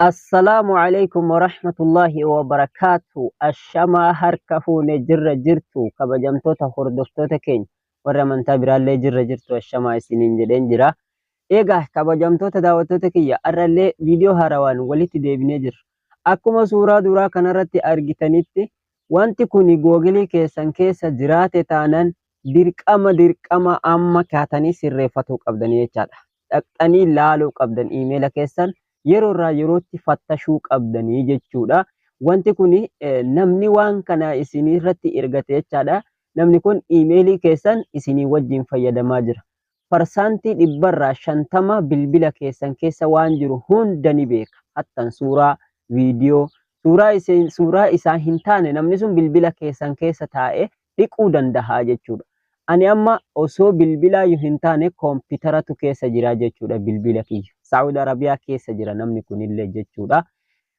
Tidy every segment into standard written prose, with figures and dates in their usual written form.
Assalaamu alaikum warahmatullahi wabarakaatu. Ashamaa, harka fuune, jirra jirtu kabajamtoota hordoftoota keenya, warra amantaa biraallee jirra jirtu, ashamaa isiniin jedheen jira. Egaa kabajamtoota daawwattoota kiyya, har'allee viidiyoo haarawaan walitti deebinee jirra. Akkuma suuraa duraa kanarratti argitanitti, wanti kun Google keessan keessa jiraate taanaan dirqama dirqama amma kaatanii sirreeffatuu qabdanii jechaadha. Dhaqxanii laaluu qabdan, iimeela keessan yeroo irraa yerootti fattashuu qabdanii jechuudha. Wanti kun namni waan kana isinirratti ergate jechaadha. Namni kun iimeelii keessan isinii wajjin fayyadamaa jira. 50% bilbila keessan keessa waan jiru hunda ni beeka. Hattan suuraa, viidiyoo, suuraa isin suuraa isaa hin taane namni sun bilbila keessan keessa taa'ee dhiquu danda'a jechuudha. Ani amma osoo bilbilaayyuu hin taane kompiitaratu keessa jira jechuudha bilbila kiyya. Saa'ud Arabiyaa keessa jira namni kunillee jechuudha.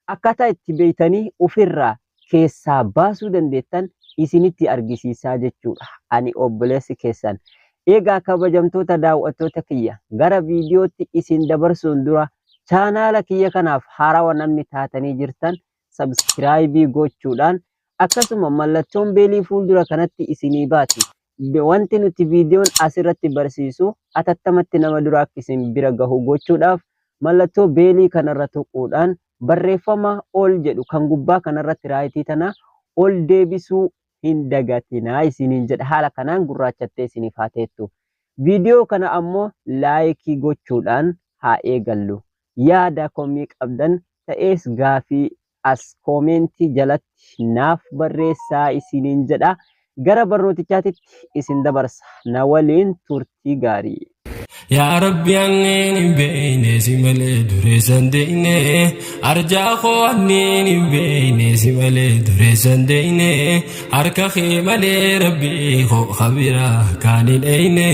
Akkaataa itti beeytanii ofirraa keessaa baasuu dandeettan isinitti argisiisaa jechuudha. Ani obboleessi keessan. Egaa kabajamtoota daawwattoota kiyya, gara viidiyootti isin dabarsuun dura chaanaala kiyya kanaaf haarawa namni taatanii jirtan subscribe gochuudhaan, akkasuma mallattoon bell fuuldura kanatti isinii baati. Wanti nuti viidiyoon asirratti barsiisu atattamatti nama dura akka isin bira gahu gochuudhaaf mallattoo bell kanarra tuquudhaan barreeffama "all" jedhu kan gubbaa kanarratti right tana ol deebisuu hin dagatinaa isiniin jedha. Haala kanaan gurraachattee isiniif haa teettu. Viidiyoo kana ammoo like gochuudhaan haa eegallu. Yaada komii qabdan ta'ees gaafii as comment jalatti naaf barreessaa isiniin jedha. Gara barnootichaatitti isin dabarsa. Na waliin turtii gaarii. Yaa Rabbi, anneen hin beeyne si malee dureessan deeyne, arjaa koo anneen hin beeyne si malee dureessan deeyne, harka kee malee Rabbi koo kabiraa kaan hin eeyne,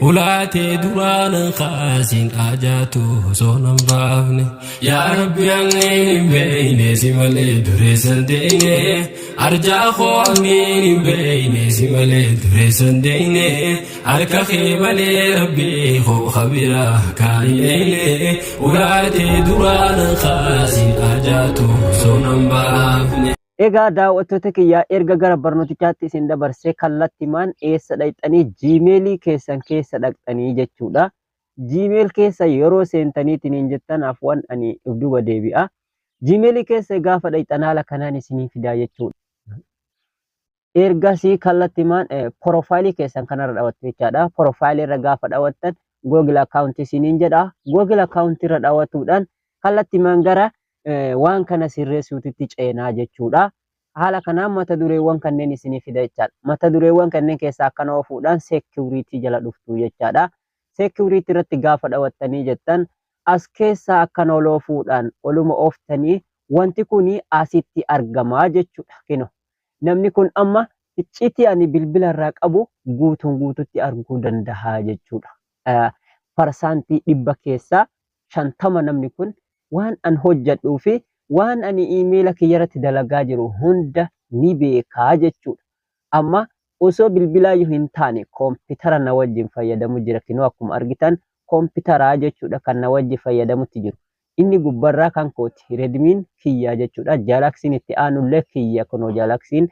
ulaatee duraan kaasin ajaatu osoo nan baafne. Yaa Rabbi, anneen hin beeyne si malee dureessan deeyne, arjaa koo anneen hin beeyne si malee dureessan deeyne, harka kee malee Rabbi koo kabiraa kaan hin eeyne, ulaatee duraan kaasin ajaatu osoo nan baafne. Egaa daawwattoota kiyyaa, erga gara barnootichaatti isin dabarsee kallattimaan eessa dhaqxanii? Gmail keessan keessa dhaqxanii jechuudha. Gmail keessa yeroo seentaniitiin hin jettan, afwan, ani of duuba deebi'a. Gmail keessa gaafa dhaqxan haala kanaan isinii fidaa jechuudha. Ergasii kallattimaan profile keessan kanarra dhawattu jechaadha. Profile irra gaafa dhawattan Google account isiniin jedha. Google account irra dhawatuudhaan kallattimaan gara waan kana sirreessuutitti ceenaa jechuudha. Haala kanaan mata dureewwan kanneen isinii fida jechaadha. Mata dureewwan kanneen keessaa akkana ofuudhaan security jala dhuftu jechaadha. Security irratti gaafa dhawattanii jettan as keessaa akkana ol oofuudhaan oluma ooftanii wanti kun asitti argamaa jechuudha. Kino namni kun amma icciitii ani bilbila irraa qabu guutuun guututti arguu danda'a jechuudha. 50% namni kun waan an hojjedhuu fi waan ani iimeela kiyyarratti dalagaa jiru hunda ni beekaa jechuudha. Amma osoo bilbilaayyuu hin taane koompitara na wajjin fayyadamu jira. Kinoo akkuma argitan koompitaraa jechuudha kan na wajjin fayyadamutti jiru. Inni gubbarraa kan kooti, Redmiin kiyyaa jechuudha. Galaxyn itti aanullee kiyya, kunoo Galaxyn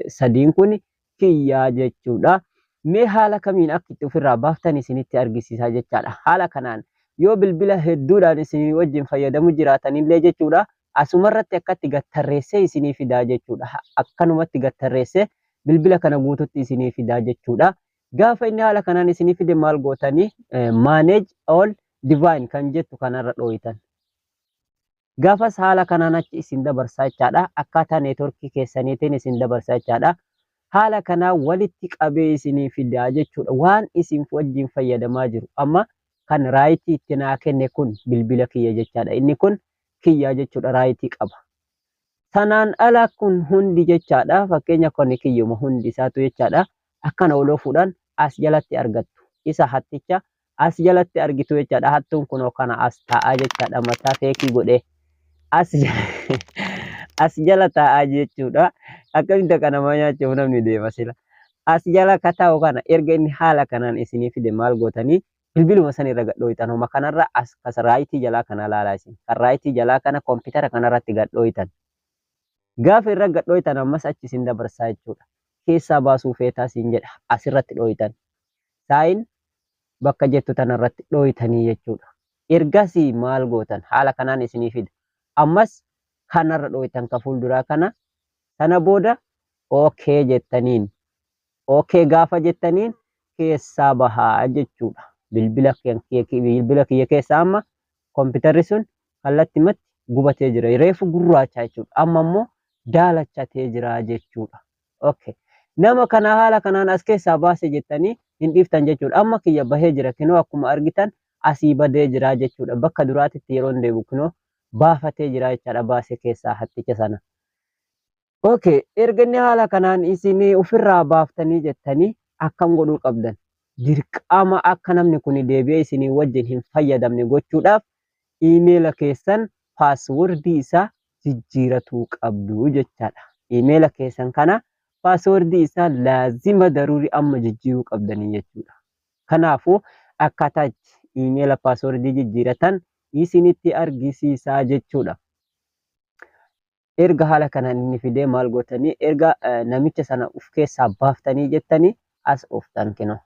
sadiin kun kiyyaa jechuudha. Mee haala kamiin akka itti ofirraa baaftan isinitti argisiisaa jechaadha. Haala kanaan yoo bilbila hedduudhaan isinii wajjin fayyadamu jiraatanillee jechuudha. Asumarratti akkatti gattarreessee isinii fidaa jechuudha. Akkanumatti gattarreessee bilbila kana guututti isinii fidaa jechuudha. Gaafa inni haala kanaan isinii fide maal gootanii? "Manage all device" kan jettu kanarra dhooytan. Gaafas haala kanaan achi isin dabarsaa jechaadha. Akkaataa network keessaniitiin isin dabarsaa jechaadha. Haala kanaan walitti qabee isinii fidaa jechuudha. Waan isin wajjin fayyadamaa jiru. Amma kan right itti naa kenne kun bilbila kiyya jechaadha. Inni kun kiyya jechuudha, right qaba. Sanaan ala kun hundi jechaadha. Fakkeenya kun kiyyuma hundi isaatu jechaadha. Akkana ol oofuudhaan as jalatti argattu. Isa hatticha as jalatti argitu jechaadha. Hattuun kunoo kana as taa'aa jechaadha. Mataa fake godhee as jala taa'aa jechuudha. Akkamitti akka namaa nyaachuuf namni deema sila. As jala ka taa'u kana erga inni haala kanaan isinii fide maal gootanii? Bilbiluma san irra gadhooytan homa kanarra as kas right jalaa kana laalaa isin. Kan right jalaa kana kompiitara kanarratti gadhooytan. Gaafa irra gadhooytan ammas achi isin dabarsaa jechuudha. Keessaa baasuu feetaa siin jedha, asirratti dhooytan. Sign bakka jettu tanarratti dhooytanii jechuudha. Ergasii maal gootan? Haala kanaan isinii fida. Ammas kanarra dhooytan, ka fuulduraa kana. Sana booda okay jettaniin. Okay gaafa jettaniin keessaa bahaa jechuudha. Bilbila kiyya keessaa amma kompiitarri sun kallattimatti gubatee jira. Reefu gurraacha jechuudha. Amma immoo daalachatee jira jechuudha. Okay. Nama kana haala kanaan as keessaa baase jettanii hin dhiiftan jechuudha. Amma kiyya bahee jira. Kinoo akkuma argitan asii badee jira jechuudha. Bakka duraatitti yeroo deebi'u kinoo baafatee jira jechaadha, baasee keessaa hatticha sana. Okay, erga inni haala kanaan isin ofirraa baaftanii jettanii akkam godhuu qabdan? Dirqama akka namni kun deebi'ee isinii wajjin hin fayyadamne gochuudhaaf iimeela keessan password isaa jijjiiratuu qabdu jechaadha. Iimeela keessan kana password isaa laazima daruurii amma jijjiiruu qabdanii jechuudha. Kanaafuu akkaataa itti iimeela password jijjiiratan isinitti argisiisaa jechuudha. Erga haala kanaan inni fidee maal gootanii? Erga namicha sana uf keessaa baaftanii jettanii as ooftan, kinoo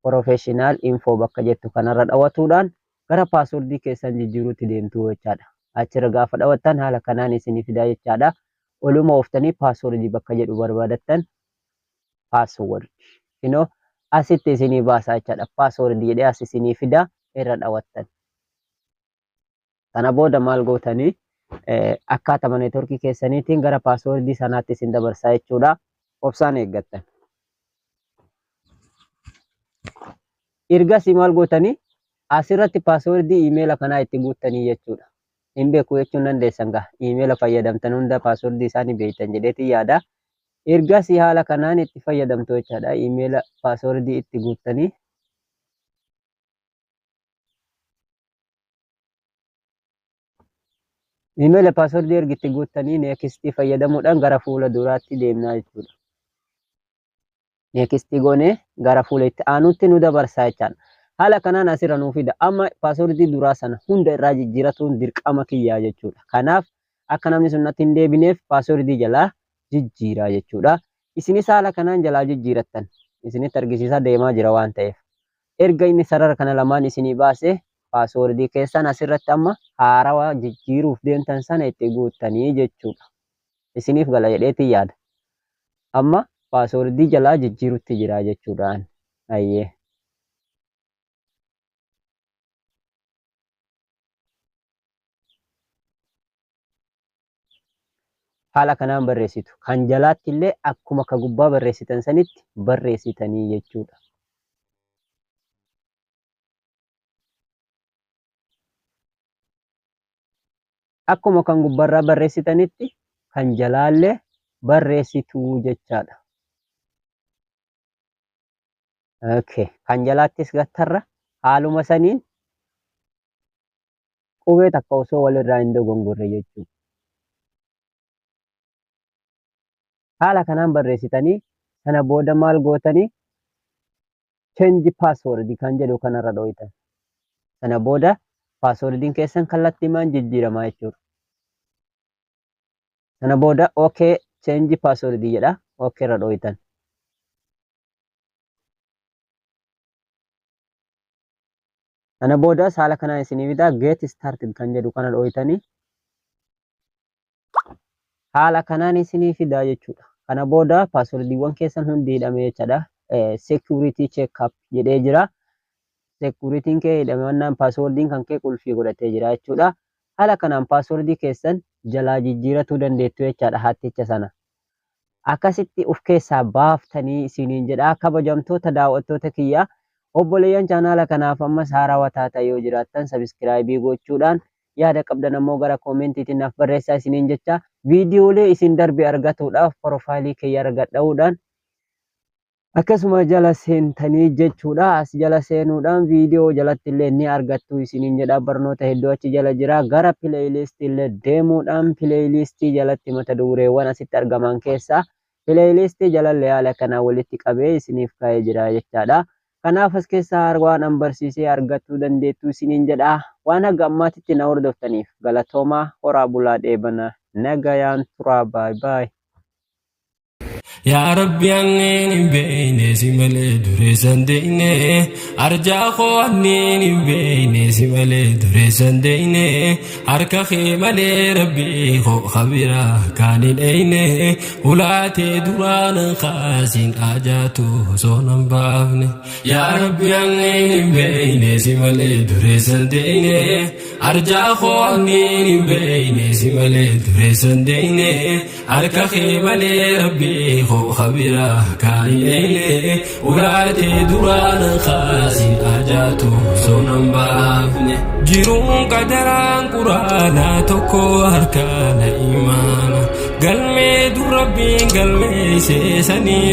professional info bakka jettu kanarra dhawatuudhaan gara password keessan jijjiiruutti deemtu jechaadha. Achirra gaafa dhawattan haala kanaan isinii fidaa jechaadha. Oluma ooftanii password bakka jedhu barbaadattan, password kinoo asitti isinii baasaa jechaadha. Password jedhee as isinii fidaa, irra dhawattan. Sana booda maal gootanii? Akkaatama network keessaniitiin gara password sanaatti isin dabarsaa jechuudha. Obsaan eeggattan. Ergasii maal gootanii? Asirratti password iimeela kanaa itti guuttanii jechuudha. Hin beeku jechuun dandeessan gaa, iimeela fayyadamtan hunda password isaanii beektan jedheetiin yaada. Ergasii haala kanaan itti fayyadamtu jechaadha. Iimeela password itti guuttanii. Iimeela password erga itti guuttanii next fayyadamuudhaan gara fuula duraatti deemnaa jechuudha. Next goonee gara fuula itti aanutti nu dabarsaa jechaadha. Haala kanaan asirra nuu fida. Amma password duraa sana hunda irraa jijjiiratuun dirqama kiyyaa jechuudha. Kanaaf akka namni sun natti hin deebineef password jalaa jijjiiraa jechuudha. Isinis haala kanaan jalaa jijjiirattan. Isinitti argisiisaa deemaa jira waan ta'eef. Erga inni sarara kana lamaan isinii baase password keessan asirratti amma haarawaa jijjiiruuf deemtan sana itti guuttanii jechuudha. Isiniif gala jedheetiin yaada. Amma password jalaa jijjiirutti jira jechuudhaan. Ayyee. Haala kanaan barreessitu. Kan jalaatti illee akkuma ka gubbaa barreessitan sanitti barreessitanii jechuudha. Akkuma kan gubbarraa barreessitanitti kan jalaallee barreessituu jechaadha. Okay. Kan jalaattis gattarra haaluma saniin qubee takka osoo walirraa hin dogongorre jechuudha. Haala kanaan barreessitanii sana booda maal gootanii? Change password kan jedhu kanarra dhooytan. Sana booda passwordiin keessan kallattiimaan jijjiiramaa jechuudha. Sana booda okay, change password jedha, okay irra dhooytan. Sana boodas haala kanaan isinii fidaa, get started kan jedhu kana dhooytanii haala kanaan isinii fidaa jechuudha. Kana booda passwordiiwwan keessan hundi hidhame jechaadha. Security check up jedhee jira. Securityn kee hidhame wannaan passwordiin kan kee qulfii godhatee jira jechuudha. Haala kanaan password keessan jalaa jijjiiratuu dandeettu jechaadha hatticha sana. Akkasitti of keessaa baaftanii isiniin jedha. Kabajamtoota daawwattoota kiyyaa, obboleeyyan chaanaala kanaaf ammas haarawaa taatan yoo jiraattan subscribe gochuudhaan, yaada qabdan ammoo gara commentiitiin naaf barreessaa isiniin jecha. Viidiyoolee isin darbe argatuudhaaf profile kiyya argadha'uudhaan akkasuma jala seentanii jechuudha. As jala seenuudhaan viidiyoo jalatti illee ni argattu isiniin jedha. Barnoota hedduu achi jala jira. Gara playlist illee deemuudhaan playlist jalatti mata dureewwan asitti argaman keessaa playlist jalallee haala kanaan walitti qabee isiniif kaa'ee jira jechaadha. Kanaaf as keessaa waan an barsiisee argachuu dandeettu isiniin jedha. Waan haga ammaatitti na hordoftaniif galatoomaa, horaa bulaa, dheebana, nagayaan turaa, baay baay. Yaa Rabbi, anneen hin beeyne si malee dureessan deeyne. Arjaa koo, anneen hin beeyne si malee dureessan deeyne. Harka kee malee, Rabbi koo, khabira kaan hin eeyne. Ulaatee duraan kaasin ajaatu osoo nan baafne. Yaa Rabbi, anneen hin beeyne si malee dureessan deeyne. Arjaa koo, anneen hin beeyne si malee dureessan deeyne. Harka kee malee, Rabbi koo, khabira kaan hin eeyne. Ulaatee duraan kaasin ajaatu osoo nan baafne. Jiruun qadaraan quraanaa tokko harkaana imaana galmee dur Rabbiin galmeessee sanii.